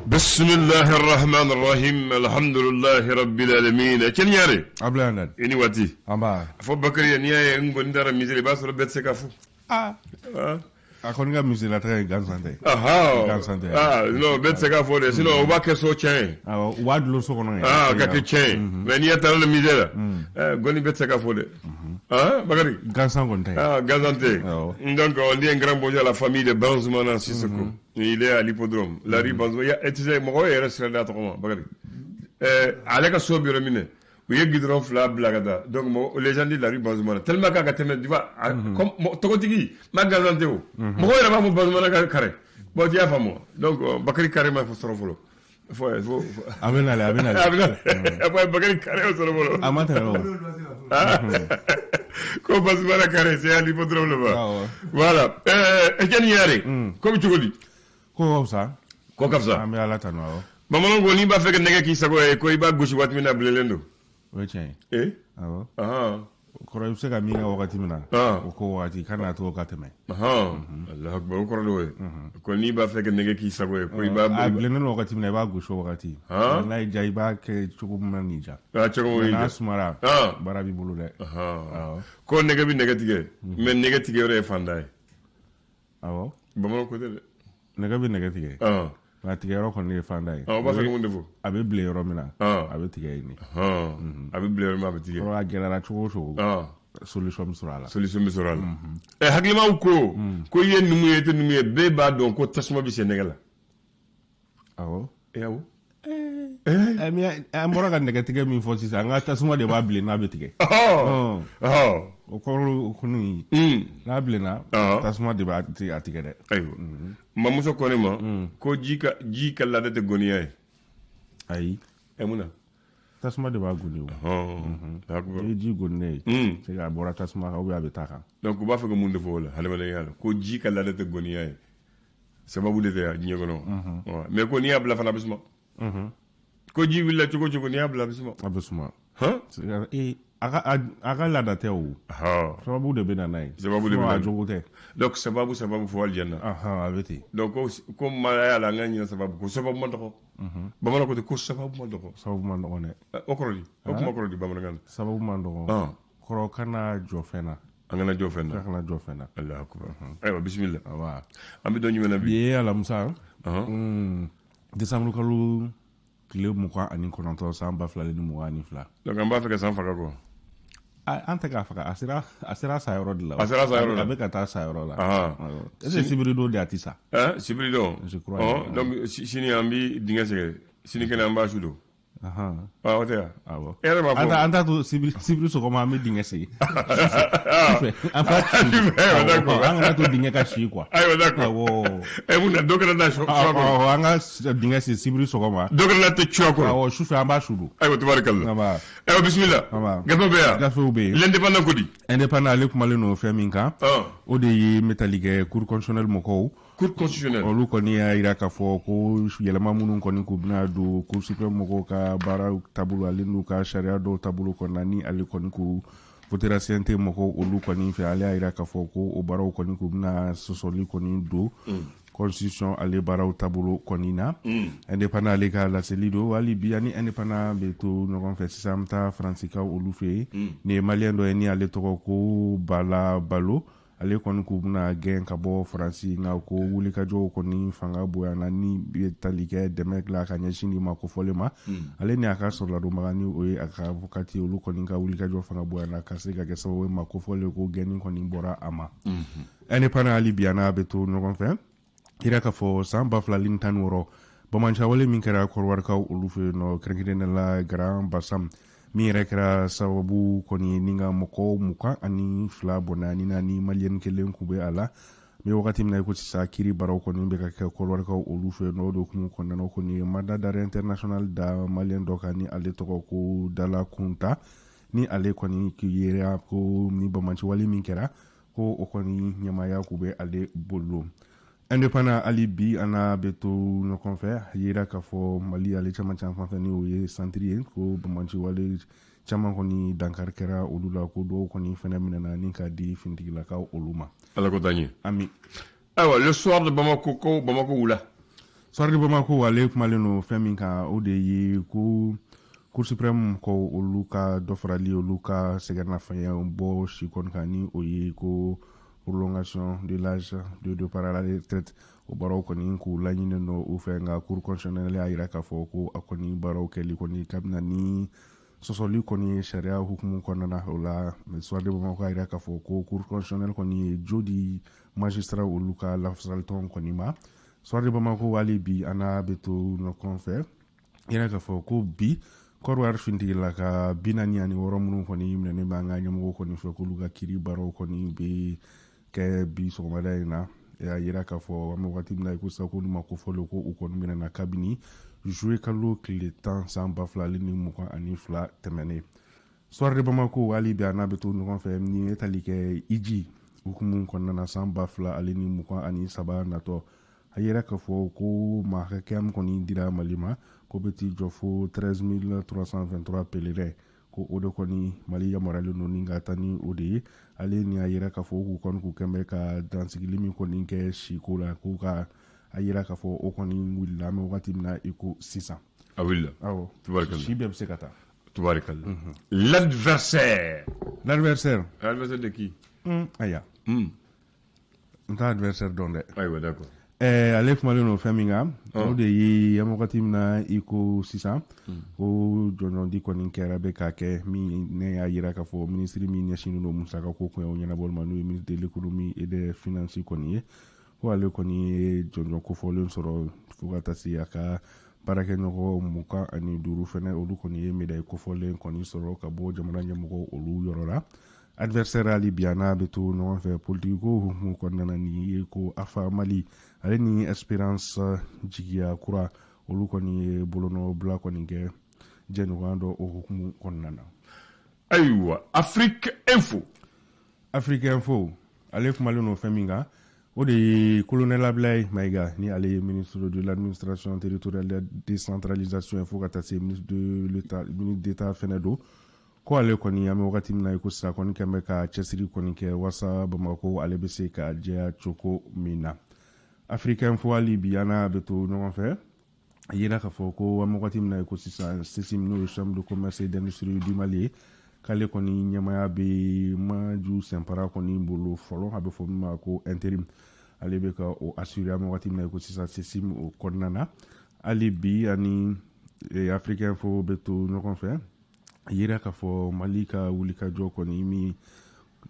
بسم الله الرحمن الرحيم الحمد لله رب العالمين Etienne Yare. Ablaye Andane. I ni waati. An ba. A fɔ Bakari n'i y'a ye n kɔni taara musée la i b'a sɔrɔ bɛɛ tɛ se ka fo. Ah. A kɔni ka musée la taga ye gansan tɛ. Gansan tɛ. Ah non, bɛɛ tɛ se ka fɔ dɛ, sinon u b'a kɛ so tiɲɛ ye. Awɔ, u b'a dulon so kɔnɔ yen. Ah, ka kɛ tiɲɛ ye. Mais n'i y'a taara le musée la, gɔni bɛɛ tɛ se ka fɔ dɛ. Ah, Bakari. Gansan kɔni tɛ. Ah, gansan tɛ. Donc on dit un grand bonjour à la famille de Banzoumana Sissoko. Il est à l'hippodrome. La rue Banzoumana. Tu sais, mɔgɔw yɛrɛ sira d'a tɔgɔ ma, Bakari. Ale ka so bɛ yɔrɔ min na, u ye goudron fila bila ka taa. Donc les gens disent la rue Banzoumana. Tellement k'a ka tɛmɛ, tu vois, comme tɔgɔtigi ma gansan tɛ o. Mɔgɔw yɛrɛ b'a fɔ Banzoumana ka carré. Bon, tu y'a faamu. Donc Bakari carré ma sɔrɔ fɔlɔ. Fo fo. A bɛ nale, a bɛ nale. A bɛ nale. A bɛ Bakari carré sɔrɔ fɔlɔ. A ma tɛmɛ o. Ko Banzoumana carré, c'est à l'hippodrome là-bas. Voilà. Etienne Yare. Ko bɛ cogo di? Ko ka fisa. Ko ka fisa. An bɛ Ala tanu, awɔ. Bamananw ko n'i b'a fɛ ka nɛgɛ k'i sago ye, ko i b'a gosi waati min na a bilennen don. O ye tiɲɛ ye. Eh? Awɔ. Ahan. Kɔrɔ i bɛ se ka min kɛ wagati min na. O ko wagati kana to ka tɛmɛ. Ahan. Alahu akbar, o kɔrɔ de y'o ye. Ko n'i b'a fɛ ka nɛgɛ k'i sago ye, ko i b'a. A bilennen don wagati min na, i b'a gosi o wagati. N'a y'i diya, i b'a kɛ cogo min na n'i diya. Ah, cogo min n'a diya. sumara. Baara b'i bolo dɛ. Awɔ. Ko nɛgɛ bɛ nɛgɛ tigɛ. Mais nɛgɛ tigɛ yɔrɔ ye fanda ye. Awɔ. Bamananw ko tɛ dɛ. Nɛgɛ bɛ nɛgɛ tigɛ. Nka tigɛ yɔrɔ kɔni ye fanda ye. O b'a fɛ ka mun de fɔ? A bɛ bilen yɔrɔ min na. A bɛ tigɛ yen de. A bɛ bilen yɔrɔ min na, a bɛ tigɛ. Kɔrɔ a gɛlɛyara cogo o cogo. Solution bɛ sɔrɔ a la. Solution bɛ sɔrɔ a la. Ɛ, hakilimaw ko i ye numu ye, i tɛ numu ye, bɛɛ b'a dɔn ko tasuma bɛ se nɛgɛ la. Awɔ. Awɔ. An bɔra ka nɛgɛtigɛ min fɔ sisan, an ka tasuma de b'a bilen n'a bɛ tigɛ. O kɔrɔ kɔni, n'a bilenna, tasuma de b'a tigɛ dɛ. Ayiwa, mamuso ko ne ma ko ji ka laada tɛ goniya ye. Ayi. Ɛ, mun na? Tasuma de b'a goni o. Ni ye ji goni ne ye, c'est a bɔra tasuma kan ou bien a bɛ taa kan. Donc u b'a fɛ ka mun de fɔ o la hadamadenya la? Ko ji ka laada tɛ goniya ye, sababu de tɛ diɲɛ kɔnɔ. Mais ko n'i y'a bila fana, a bɛ suma. Ko ji wulila cogo cogo, n'i y'a bila, a bɛ suma. A bɛ suma. A ka laada tɛ o. Sababu de bɛ na n'a ye. Sababu de bɛ na. A jogo tɛ. Donc sababu, sababu fo alijana. A bɛ ten. Donc ko maaya la, an ka ɲinɛ sababu ko, sababu ma dɔgɔ. Bamananw ko ten ko sababu ma dɔgɔ. Sababu ma dɔgɔ dɛ. O kɔrɔ di? O kuma kɔrɔ di bamanankan na? Sababu ma dɔgɔ. Kɔrɔ kana jɔ fɛn na. An kana jɔ fɛn na. Kana jɔ fɛn na. Alahu akubar. Ayiwa, bisimila. An bɛ don jumɛn na bi? Bi ye alamisa. Décembre kalo tile 29, san 2022. Donc an b'a fɛ ka san faga kɔ. An tɛ k'a faga, a sera sa yɔrɔ de la. A sera sa yɔrɔ la. A bɛ ka taa sa yɔrɔ la. Est ce que sibiri don de a tɛ sa? Sibiri don. Je crois. Donc sini an bɛ dingɛ sɛgɛ, sini kɛnɛ an b'a su don. O tɛ wa? Awɔ. E yɛrɛ b'a fɔ. An t'a to sibiri sɔgɔma, an bɛ dingɛ sen. An b'a D'accord. An kana to dingɛ ka si quoi. Ayiwa, d'accord. Awɔ. Ɛ, mun na dɔ kɛra n'a su kɔrɔ? Awɔ, an ka dingɛ sen sibiri sɔgɔma. Dɔ kɛra n'a tɛ cuwa kɔrɔ. Awɔ, sufɛ an b'a su don. Ayiwa, tabarikalla. Ayiwa, bisimila. Gafew bɛ yan. Gafew bɛ yen. L'Indépendant ko di? Indépendant, ale kumalen don fɛn min kan. O de ye n bɛ tali kɛ Cour constitutionnelle mɔgɔw. Cour constitutionnelle. Olu kɔni y'a jira k'a fɔ ko yɛlɛma minnu kɔni k'u bɛna don Cour suprême mɔgɔw ka baara taabolo, ale n'u ka sariya dɔw taabolo kɔnɔna, ni ale kɔni k'u votera CNT mɔgɔw olu kɔni fɛ, ale y'a jira k'a fɔ ko o baaraw kɔni k'u bɛna sɔsɔli kɔni don constitution ale baaraw taabolo kɔni na. Indépendant ale ka laseli don. Hali bi ani Indépendant bɛ to ɲɔgɔn fɛ sisan, an bɛ taa Faransikaw olu fɛ yen. Nin ye Malien dɔ ye ni ale tɔgɔ ko Bala Balo. Ale kɔni k'u bɛna gɛn ka bɔ Faransi, nka ko wulikajɔw kɔni fanga bonyana ni bɛ tali kɛ dɛmɛ la ka ɲɛsin nin ma kofɔlen ma. Ale ni a ka sɔrɔladonbaga, ni o ye a ka avocat, olu kɔni ka wulikajɔ fanga bonyana ka se ka kɛ sababu ye ma kofɔlen ko gɛnni kɔni bɔra a ma. Indépendant, hali bi a n'a bɛ to ɲɔgɔn fɛ, yira k'a fɔ san 2016, bamancawale min kɛra Kɔrɔwarikaw olu fɛ yen nɔ, kɛrɛnkɛrɛnnenya la Grand Bassam, min yɛrɛ kɛra sababu kɔni ni ka mɔgɔw 22 bɔnna ni na, ni Malien kelen kun bɛ a la. N bɛ wagati min na i ko sisan, kiiri baaraw kɔni bɛ ka kɛ Kɔrɔwarikaw olu fɛ yen nɔ. O de hukumu kɔnɔna na, o kɔni ye mandat d'arrêt international da Malien dɔ kan, ni ale tɔgɔ ko Dala Kunta, ni ale kɔni yera ko ni bamanciwale min kɛra, ko o kɔni ɲɛmaaya k'u bɛ ale bolo. Indépendant, hali bi an n'a bɛ to ɲɔgɔn fɛ, yira k'a fɔ Mali ale caman caman fan fɛ, ni o ye centre ye, ko bamanciwale caman kɔni dankari kɛra olu la, ko dɔw kɔni fɛnɛ minɛna ni ka di finitigilakaw olu ma. Ala ko taa ɲɛ. Ami. Ayiwa, Le Soir de Bamako ko Bamako wula. Soir de Bamako, ale kumalen don fɛn min kan, o de ye ko Cour suprême ko olu ka dɔ farali olu ka sɛgɛnnafiɲɛ bɔ si kɔni kan, ni o ye ko prolongation de l'âge de départ à la retraite. O baaraw kɔni k'u laɲininen don u fɛ, nka Cour constitutionnelle y'a jira k'a fɔ ko a kɔni baaraw kɛli kɔni kabina ni sɔsɔli kɔni ye sariya hukumu kɔnɔna na. O la, Soir de Bamako y'a jira k'a fɔ ko Cour constitutionnelle kɔni ye jo di magistrat olu ka lafasalitɔn kɔni ma. Soir de Bamako, hali bi an n'a bɛ to ɲɔgɔn fɛ, yɛrɛ k'a fɔ ko bi Kɔdiwari finitigilaka 46 minnu kɔni minɛnen bɛ an ka ɲɛmɔgɔ kɔni fɛ, k'olu ka kiri baaraw kɔni bɛ kɛ bi sɔgɔmada in na. A yira k'a fɔ an bɛ wagati min na i ko sisan, k'olu ma kofɔlen ko u kɔni minɛna kabini juillet kalo tile 10 san 2022 tɛmɛnen. Soir de Bamako, hali bi a n'a bɛ to ɲɔgɔn fɛ, ni ye tali kɛ hiji hukumu kɔnɔna na san 2023 natɔ, a yira k'a fɔ ko maa hakɛya min kɔni dira Mali ma, ko bɛ t'i jɔ fo 13 323 pèlerins, ko o de kɔni Mali yamaruyalen don ni ka taa ni o de ye. Ale ni a yira k'a fɔ k'u kɔni k'u kɛn bɛ ka dansigili min kɔni kɛ siko la, k'u ka a yira k'a fɔ o kɔni wulila an bɛ wagati min na i ko sisan. A wulila. Awɔ. Tubarikala. Si bɛɛ bɛ se ka taa. Tubarikala. L'adversaire. L'adversaire. L'adversaire de qui? Aya, n t'a adversaire dɔn dɛ. Ayiwa, d'accord. Ale kumalen don fɛn min kan, o de ye an bɛ wagati min na i ko sisan, ko jɔnjɔndi kɔni kɛra bɛ ka kɛ min ne y'a yira k'a fɔ minisiri min ɲɛsinnen don musaka ko kunyaw ɲɛnabɔli ma, n'o ye ministre de l'Économie et des Finances kɔni ye, ko ale kɔni ye jɔnjɔn kofɔlen sɔrɔ, fo ka taa se a ka baarakɛɲɔgɔn 25 fɛnɛ, olu kɔni ye médaille kofɔlen kɔni sɔrɔ ka bɔ jamana ɲɛmɔgɔ olu yɔrɔ la. Adversaire, hali bi a n'a bɛ to ɲɔgɔn fɛ, politiki ko hukumu kɔnɔna na, nin ye ko AFA Mali ale ni Espérance Jigiya Kura, olu kɔni ye bolonɔbila kɔni kɛ jɛɲɔgɔnya dɔ o hukumu kɔnɔna na. Ayiwa, Afrique Info. Afrique Info, ale kumalen don fɛn min kan, o de ye colonel Ablaye Maïga, ni ale ye ministre de l'Administration territoriale de la Décentralisation, fo ka taa se ministre de l'État, ministre d'État fɛnɛ don, ko ale kɔni an bɛ wagati min na i ko sisan kɔni kɛn bɛ ka cɛsiri kɔni kɛ walasa Bamako ale bɛ se ka jɛya cogo min na. Afrique Info, hali bi an n'a bɛ to ɲɔgɔn fɛ, a yira k'a fɔ ko an bɛ wagati min na i ko sisan, CECIM, n'o ye Chambre de commerce et d'industrie du Mali ye, k'ale kɔni ɲɛmaya bɛ Maju Sɛnpara kɔni bolo fɔlɔ, a bɛ fɔ min ma ko intérim, ale bɛ ka o assurer an bɛ wagati min na i ko sisan CECIM o kɔnɔna na. Hali bi ani Afrique Info bɛ to ɲɔgɔn fɛ, a yira k'a fɔ Mali ka wulikajɔ kɔni min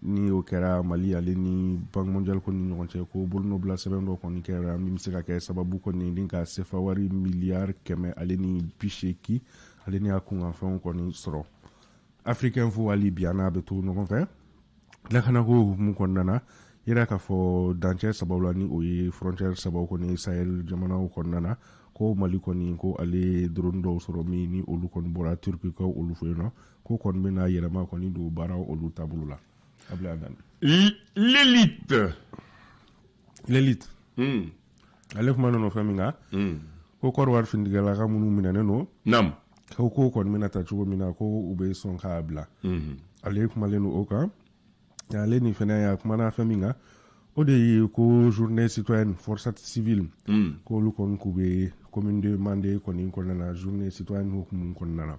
ni o kɛra Mali ale ni Banque mondiale kɔni ni ɲɔgɔn cɛ, ko bolonɔbila sɛbɛn dɔ kɔni kɛra min bɛ se ka kɛ sababu kɔni ni ka sefa wari miliyari 180 ale ni a kunkanfɛnw kɔni sɔrɔ. Afrique Info, hali bi an n'a bɛ to ɲɔgɔn fɛ, lakanako hukumu kɔnɔna na, yira k'a fɔ dancɛ sababu la, ni o ye frontière sababu kɔni Sahel jamanaw kɔnɔna na, ko Mali kɔni ko ale ye drone dɔw sɔrɔ min ni olu kɔni bɔra Turkikaw olu fɛ yen nɔ, ko kɔni bɛna yɛlɛma kɔni don baaraw olu taabolo la. Ablaye Adane. L'élite. L'élite. Ale kuma nana fɛn min kan, ko Kɔdiwari finitigilaka minnu minɛnen don, ko ko kɔni bɛna ta cogo min na, ko u bɛ sɔn k'a bila. Ale kumalen don o kan. Ale ni fɛnɛ a kumana fɛn min kan, o de ye ko journée citoyenne forçate civile, ko olu kɔni k'u bɛ commune de Mande kɔni kɔnɔna na, journée citoyenne hukumu kɔnɔna na.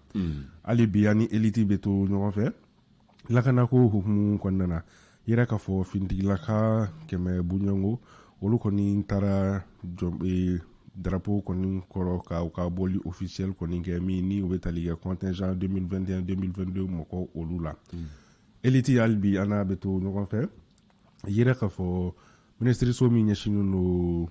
Hali bi ani élite bɛ to ɲɔgɔn fɛ, lakanako hukumu kɔnɔna na, yira k'a fɔ finitigilaka 100 bɔɲɔgɔnko, olu kɔni taara jɔ drapeau kɔni kɔrɔ ka u ka bɔli officiel kɔni kɛ, min ni u bɛ tali kɛ contingent 2021 2022 mɔgɔw olu la. Élite, hali bi an n'a bɛ to ɲɔgɔn fɛ, yira k'a fɔ minisiriso min ɲɛsinnen don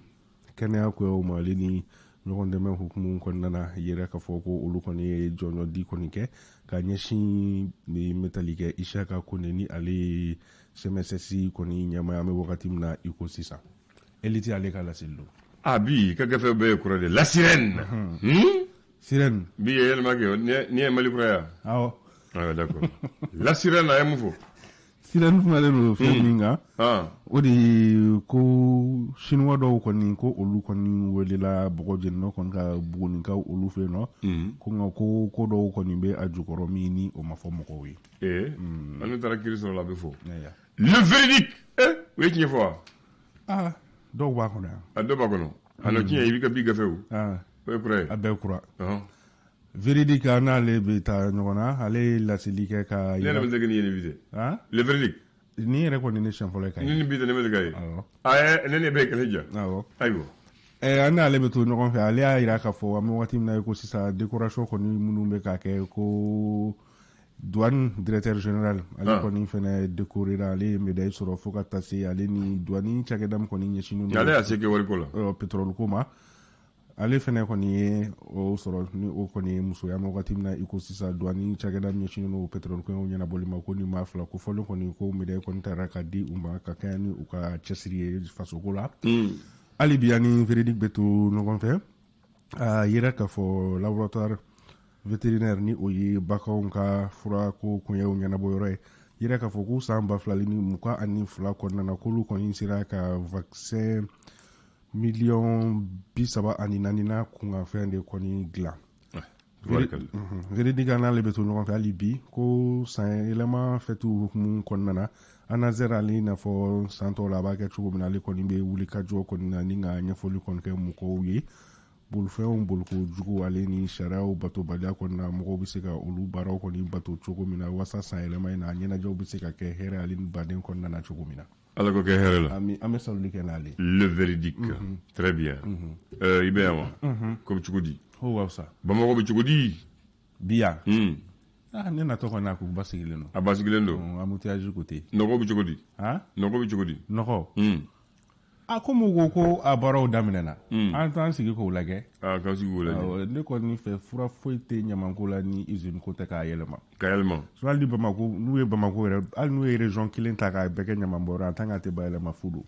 kɛnɛya koyaw ma, ale ni ɲɔgɔn dɛmɛ hukumu kɔnɔna na, yira k'a fɔ ko olu kɔni ye jɔnjɔn di kɔni kɛ ka ɲɛsin ni bɛ tali kɛ Isaka Kone, ni ale ye CMSS kɔni ɲɛmaa an bɛ wagati min na i ko sisan. Élite ale ka laseli don. Ah, bi ka gafe bɛɛ ye kura de. La Sirène. Sirène. Bi ye yɛlɛma kɛ ni ye Mali kura ye wa? Awɔ. Ah, d'accord. La Sirène, a ye mun fɔ? Sirène kumalen don fɛn min kan, o de ye ko chinois dɔw kɔni, ko olu kɔni welela bɔgɔ jeninɔ kɔni ka Bugunikaw olu fɛ yen nɔ, ko nka ko ko dɔw kɔni bɛ a jukɔrɔ min ni o ma fɔ mɔgɔw ye. Ee, an n'u taara kiiri sɔrɔ la, a bɛ fɔ. Aya. Le verdict. Eh, u ye tiɲɛ fɔ wa? Ah, dɔw b'a kɔnɔ yan. A dɔw b'a kɔnɔ. A nɔ tiɲɛ, i b'i ka bi gafe o. Ah. O ye kura ye. A bɛɛ kura. Ɔhɔn. Véridique, an n'ale bɛ taa ɲɔgɔn na. Ale ye laseli kɛ ka Ne yɛrɛ bɛ se ka nin ye ni bi tɛ. Ah? Le Verdict. Nin yɛrɛ kɔni, ne siɲɛ fɔlɔ ye ka Ni ye. ni bi tɛ, ne bɛ se ka ye. Awɔ. Aa, ne ne bɛ kɛlɛ ja. Awɔ. Ayiwa. An n'ale bɛ to ɲɔgɔn fɛ. Ale y'a jira k'a fɔ an bɛ waati min na i ko sisan, décoration kɔni minnu bɛ ka kɛ, ko douane directeur général, ale kɔni fɛnɛ décoré la. Ale ye médaille sɔrɔ fo ka taa se ale ni douane cakɛda min kɔni ɲɛsinnen don Ale y'a se kɛ wariko la. Pétrole ko ma, ale fɛnɛ kɔni ye o sɔrɔ. Ni o kɔni ye musoya ma, wagati min na i ko sisan, douane cakɛda min ɲɛsinnen don pétrole ko ɲɛnabɔli ma, ko ni maa fila ko fɔlen kɔni, ko médaille kɔni taara ka di u ma ka kɛɲɛ ni u ka cɛsiri ye fasoko la. Hali bi, ani Véridique bɛ to ɲɔgɔn fɛ. A yira k'a fɔ laboratoire vétérinaire, ni o ye baganw ka fura ko koɲɛw ɲɛnabɔ yɔrɔ ye, yira k'a fɔ ko san 2022 kɔnɔna na, k'olu kɔni sera ka vaccin miliyɔn 34 na kunkanfɛn de kɔni dilan. Tubaarikala. Véridique, an n'ale bɛ to ɲɔgɔn fɛ hali bi, ko san yɛlɛma fɛtiw hukumu kɔnɔna na, ANASER, ale i n'a fɔ san tɔw la a b'a kɛ cogo min na, ale kɔni bɛ wuli ka jɔ kɔni na ni ka ɲɛfɔli kɔni kɛ mɔgɔw ye bolifɛnw boliko jugu ale ni sariyaw batobaliya kɔni na, mɔgɔw bɛ se ka olu baaraw kɔni bato cogo min na, walasa san yɛlɛma in na, a ɲɛnajɛw bɛ se ka kɛ hɛrɛ ale ni baden kɔnɔna na cogo min na. Ala ko kɛ hɛrɛ la. An bɛ saluli kɛ n'ale. Le Verdict. Très bien. I bɛ yan wa? Ko bɛ cogo di? O ka fisa. Bamakɔ bɛ cogo di? Bi yan. Ah, ne natɔ kɔni, a ko basigilen don. A basigilen don. Embouteillage ko tɛ. Nɔgɔ bɛ cogo di? Han? Nɔgɔ bɛ cogo di? Nɔgɔ. A komi u ko ko a baaraw daminɛna, an t'an sigi k'o lajɛ. Ah, k'aw sigi k'o lajɛ. Awɔ, ne kɔni fɛ, fura foyi tɛ ɲamanko la ni usine ko tɛ k'a yɛlɛma. K'a yɛlɛma. Sinon, hali ni Bamako, n'u ye Bamako yɛrɛ, hali n'u ye région kelen ta k'a bɛɛ kɛ ɲamanbɔyɔrɔ, en tant que a tɛ bayɛlɛma, fu don.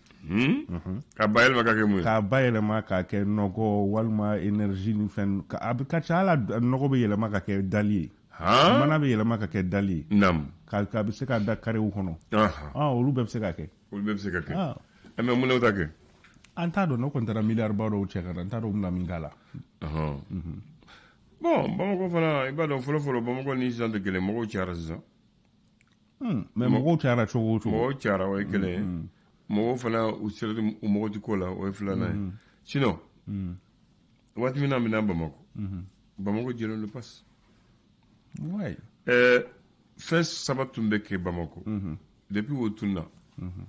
K'a bayɛlɛma k'a kɛ mun ye? K'a bayɛlɛma k'a kɛ nɔgɔ walima énergie ni fɛn, a bɛ ka ca ala, nɔgɔ bɛ yɛlɛma ka kɛ dali ye. Han? Mana bɛ yɛlɛma ka kɛ dali ye. Naam. Ka bɛ se ka da karew kɔnɔ. Ah, olu bɛɛ bɛ se ka kɛ. Olu bɛɛ bɛ se ka kɛ. Ah. Mais mun na o t'a kɛ? An t'a dɔn, ne kɔni taara miliyari ba dɔw cɛ ka na, n t'a dɔn u bɛna min k'a la. Bon, Bamakɔ fana, i b'a dɔn, fɔlɔ fɔlɔ, Bamakɔ ni sisan tɛ kelen, mɔgɔw cayara sisan. Mais mɔgɔw cayara cogo o cogo. Mɔgɔw cayara, o ye kelen ye. Mɔgɔw fana, u sera u mɔgɔ tɛ ko la, o ye filanan ye. Sinon, waati min na an bɛ na Bamakɔ, Bamakɔ jɛlen don pasi. Ouais. Fɛn saba tun bɛ kɛ Bamakɔ. Depuis o tunna,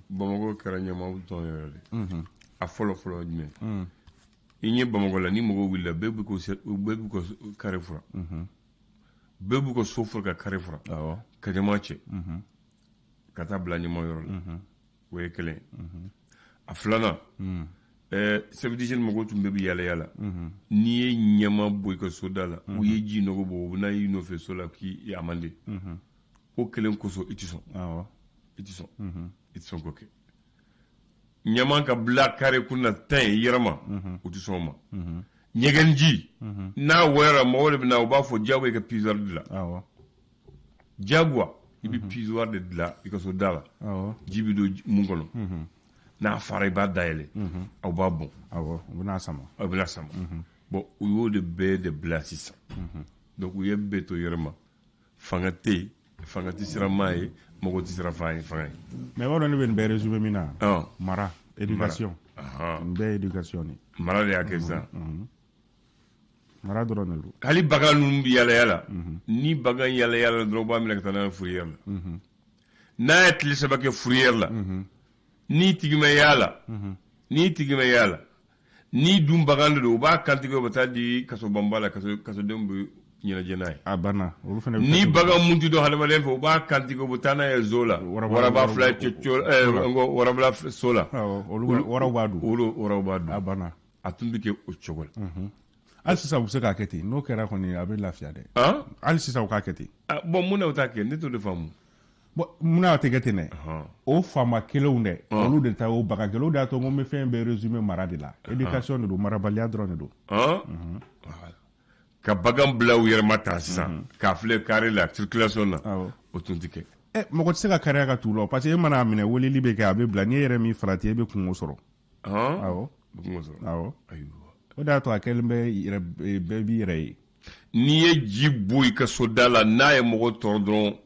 Bamakɔ kɛra ɲamaw tɔn yɛrɛ de. A fɔlɔ fɔlɔ ye jumɛn? I ɲɛ Bamakɔ la, ni mɔgɔw wulila, bɛɛ b'u ka kare furan. Bɛɛ b'u ka so furan ka kare furan. Ka ɲama cɛ. Ka taa bila ɲama yɔrɔ la. O ye kelen ye. A filanan, service d'hygiène mɔgɔw tun bɛɛ bɛ yala yala. N'i ye ɲama bɔ i ka so da la, u ye ji nɔgɔ bɔ, u bɛ n'a y'i nɔfɛ so la k'i amande. O kelen kosɔn i tɛ sɔn. I tɛ sɔn. I tɛ sɔn k'o kɛ. Ɲama ka bila kare kunna tan i yɛrɛ ma, u tɛ sɔn o ma. Ɲɛgɛnji, n'a wɔyara, mɔgɔw de bɛ na, u b'a fɔ diyagoya i ka puisoir dilan. Diyagoya i bɛ puisoir de dilan i ka so da la. Ji bɛ don mun kɔnɔ. N'a fara, i b'a dayɛlɛ. Aw b'a bɔn. Awɔ, u bɛna sama. Aw bɛna sama. Bon, u y'o de bɛɛ de bila sisan. Donc u ye bɛɛ to yɛrɛ ma. Fanga tɛ yen, fanga tɛ siran maa ye, mɔgɔ tɛ siran fanga ye. Mais i b'a dɔn ne bɛ nin bɛɛ résumé min na? Mara, éducation. Nin bɛɛ ye éducation de ye. Mara de y'a kɛ sisan. Mara dɔrɔn de don. Hali bagan ninnu bɛ yala yala. Ni bagan yala yala dɔrɔn, u b'a minɛ ka taa n'a ye fourrière la. N'a ye tile 3 kɛ fourrière la, ni tigi ma y'a la, ni tigi ma y'a la, ni dun bagan de don, u b'a kantigɛ, u bɛ taa di kasobanba la, kasodenw bɛ ɲɛnajɛ n'a ye. A banna, olu fana. Ni bagan mun ti dɔn hadamaden fɛ, u b'a kantigɛ, u bɛ taa n'a ye zoo la. Waraba fila cɛ, warabila so la. Olu waraw b'a dun. Olu waraw b'a dun. A banna. A tun bɛ kɛ o cogo la. Hali sisan u bɛ se k'a kɛ ten, n'o kɛra kɔni, a bɛ lafiya dɛ. Hali sisan u k'a kɛ ten. Bon, mun na u t'a kɛ? Ne t'o de faamu. Bon, mun na a tɛ kɛ ten dɛ? O faama kelenw dɛ, olu de ta o bagan kelenw de y'a to n ko n bɛ fɛn bɛɛ résumé mara de la. Éducation de don, marabaliya dɔrɔn de don. Ka bagan bila u yɛrɛ ma tan sisan, k'a filɛ carré la, circulation na, o tun tɛ kɛ. Mɔgɔ tɛ se ka kariya ka tugu la, parce que e mana a minɛ, weleli bɛ kɛ, a bɛ bila. N'i yɛrɛ min farati, e bɛ kungo sɔrɔ. Awɔ. Kungo sɔrɔ. Awɔ. Ayiwa. O de y'a to a kɛlen bɛ yɛrɛ, bɛɛ b'i yɛrɛ ye. N'i ye ji bɔ i ka so da la, n'a ye mɔgɔ tɔɔrɔ dɔrɔn,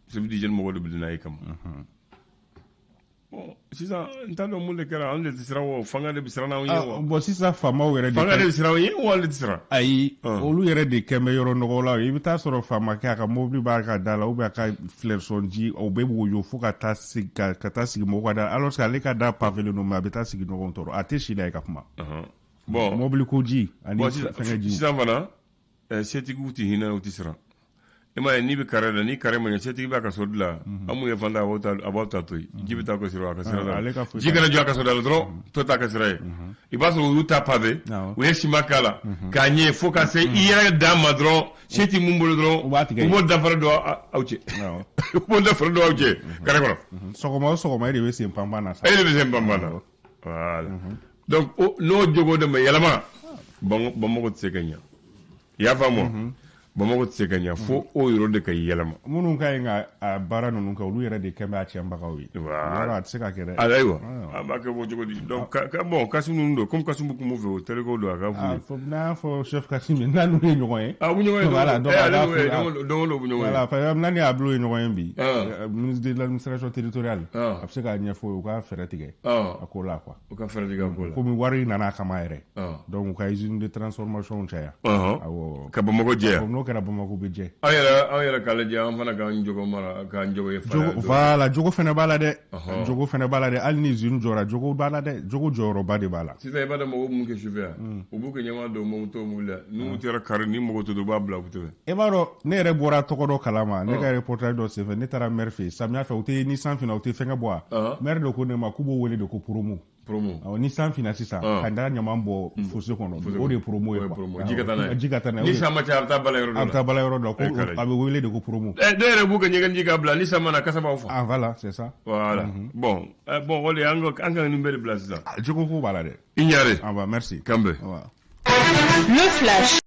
service d'hygiène mɔgɔ de bɛ n'a ye kama. Bon, sisan n t'a dɔn mun de kɛra. Anw de tɛ siran o, fanga de bɛ siran anw ye wa? Bon, sisan faamaw yɛrɛ de Fanga de bɛ siran anw ye wa, anw de tɛ siran? Ayi, olu yɛrɛ de kɛn bɛ yɔrɔ nɔgɔ la. I bɛ taa sɔrɔ faamakɛ a ka mobili b'a ka da la, ou bien a ka filɛrisɔn ji, o bɛ woyo fo ka taa sigi ka taa sigi mɔgɔw ka da la, alors que ale ka da pavélen don, mais a bɛ taa sigi ɲɔgɔn tɔɔrɔ, a tɛ si la yen ka kuma. Bon, mobili ko ji ani fɛngɛ ji. Sisan fana setigiw tɛ hinɛ, u tɛ siran. I m'a ye, n'i bɛ carré la, ni carré ma ɲɛ, setigi b'a ka so dilan. An mun ye fantan, a b'aw ta to yen, ji bɛ taa ko sira a ka sira la, ji kana jɔ a ka so da la dɔrɔn, to t'a ka sira ye. I b'a sɔrɔ u y'u ta pavé, u ye siman k'a la k'a ɲɛ fo ka se i yɛrɛ dan ma dɔrɔn. Se tɛ mun bolo dɔrɔn, u b'o danfara don aw cɛ, u b'o danfara don aw cɛ carré kɔnɔ. Sɔgɔma o sɔgɔma, e de bɛ sen panpan na sa, e de bɛ sen panpan na. Voilà, donc n'o jogo de ma yɛlɛma, Bamakɔ tɛ se ka ɲɛ. I y'a faamu? Bamakɔ tɛ se ka ɲɛ fo o yɔrɔ de ka yɛlɛma. Minnu ka ɲi ka a baara ninnu kɛ, olu yɛrɛ de kɛn bɛ a tiɲɛbagaw ye. Voilà, a tɛ se ka kɛ dɛ. Ayiwa, an b'a kɛ bɔ cogo di? Donc bon, Kasimu ninnu don, comme Kasimu kun b'u fɛ, o terikɛw don, a ka f'u ye. N'a y'a fɔ chef Kasimu n'a n'u ye ɲɔgɔn ye. A u bɛ ɲɔgɔn ye. Voilà, donc a b'a fɔ don o don u bɛ ɲɔgɔn ye. Voilà, par exemple, n'a ni Ablo ye ɲɔgɔn ye bi, ministre de l'Administration territoriale, a bɛ se k'a ɲɛfɔ u ye, u ka fɛɛrɛ tigɛ a ko la, quoi. U ka fɛɛrɛ tigɛ a ko la. Komi wari nana a kama yɛrɛ. Donc u ka usine de transformation caya. Awɔ. Ka Bamakɔ jɛya. N'o kɛra, Bamakɔ bɛ jɛ. An yɛrɛ k'a lajɛ, an fana k'an jogo mara, k'an jogo ye. Jogo, voilà, jogo fana b'a la dɛ. Jogo fana b'a la dɛ. Hali ni usine jɔra, jogo b'a la dɛ. Jogo jɔyɔrɔba de b'a la. Sisan i b'a dɔn mɔgɔw mun kɛ sufɛ yan? U b'u ka ɲama don moto mobili la, n'u taara kari ni mɔgɔ to, u b'a bila u tɛmɛ. E b'a dɔn, ne yɛrɛ bɔra tɔgɔ dɔ kalama, ne ka reportage dɔ senfɛ, ne taara maire fɛ yen samiya fɛ, u tɛ ni san finna, u tɛ fɛnkɛ bɔ wa? Maire de ko ne ma k'u b'o wele de ko promo. Promo. Awɔ, ni san finna sisan, ka taa ɲaman bɔ fossé kɔnɔ, o de ye promo ye quoi. Ji ka taa n'a ye. Ji ka taa n'a ye. Ni san ma caya, a bɛ taa bala yɔrɔ dɔ la. A bɛ taa bala yɔrɔ dɔ la, ko a bɛ wele de ko promo. Dɔw yɛrɛ b'u ka ɲɛgɛn ji k'a bila, ni san ma na, kasa b'aw fa. Ah voilà, c'est ça. Voilà. Bon, bon, o de an ka nin bɛɛ de bila sisan. Jogo ko b'a la dɛ. I ɲare. Ah bah merci. Kanbɛ. Le flash.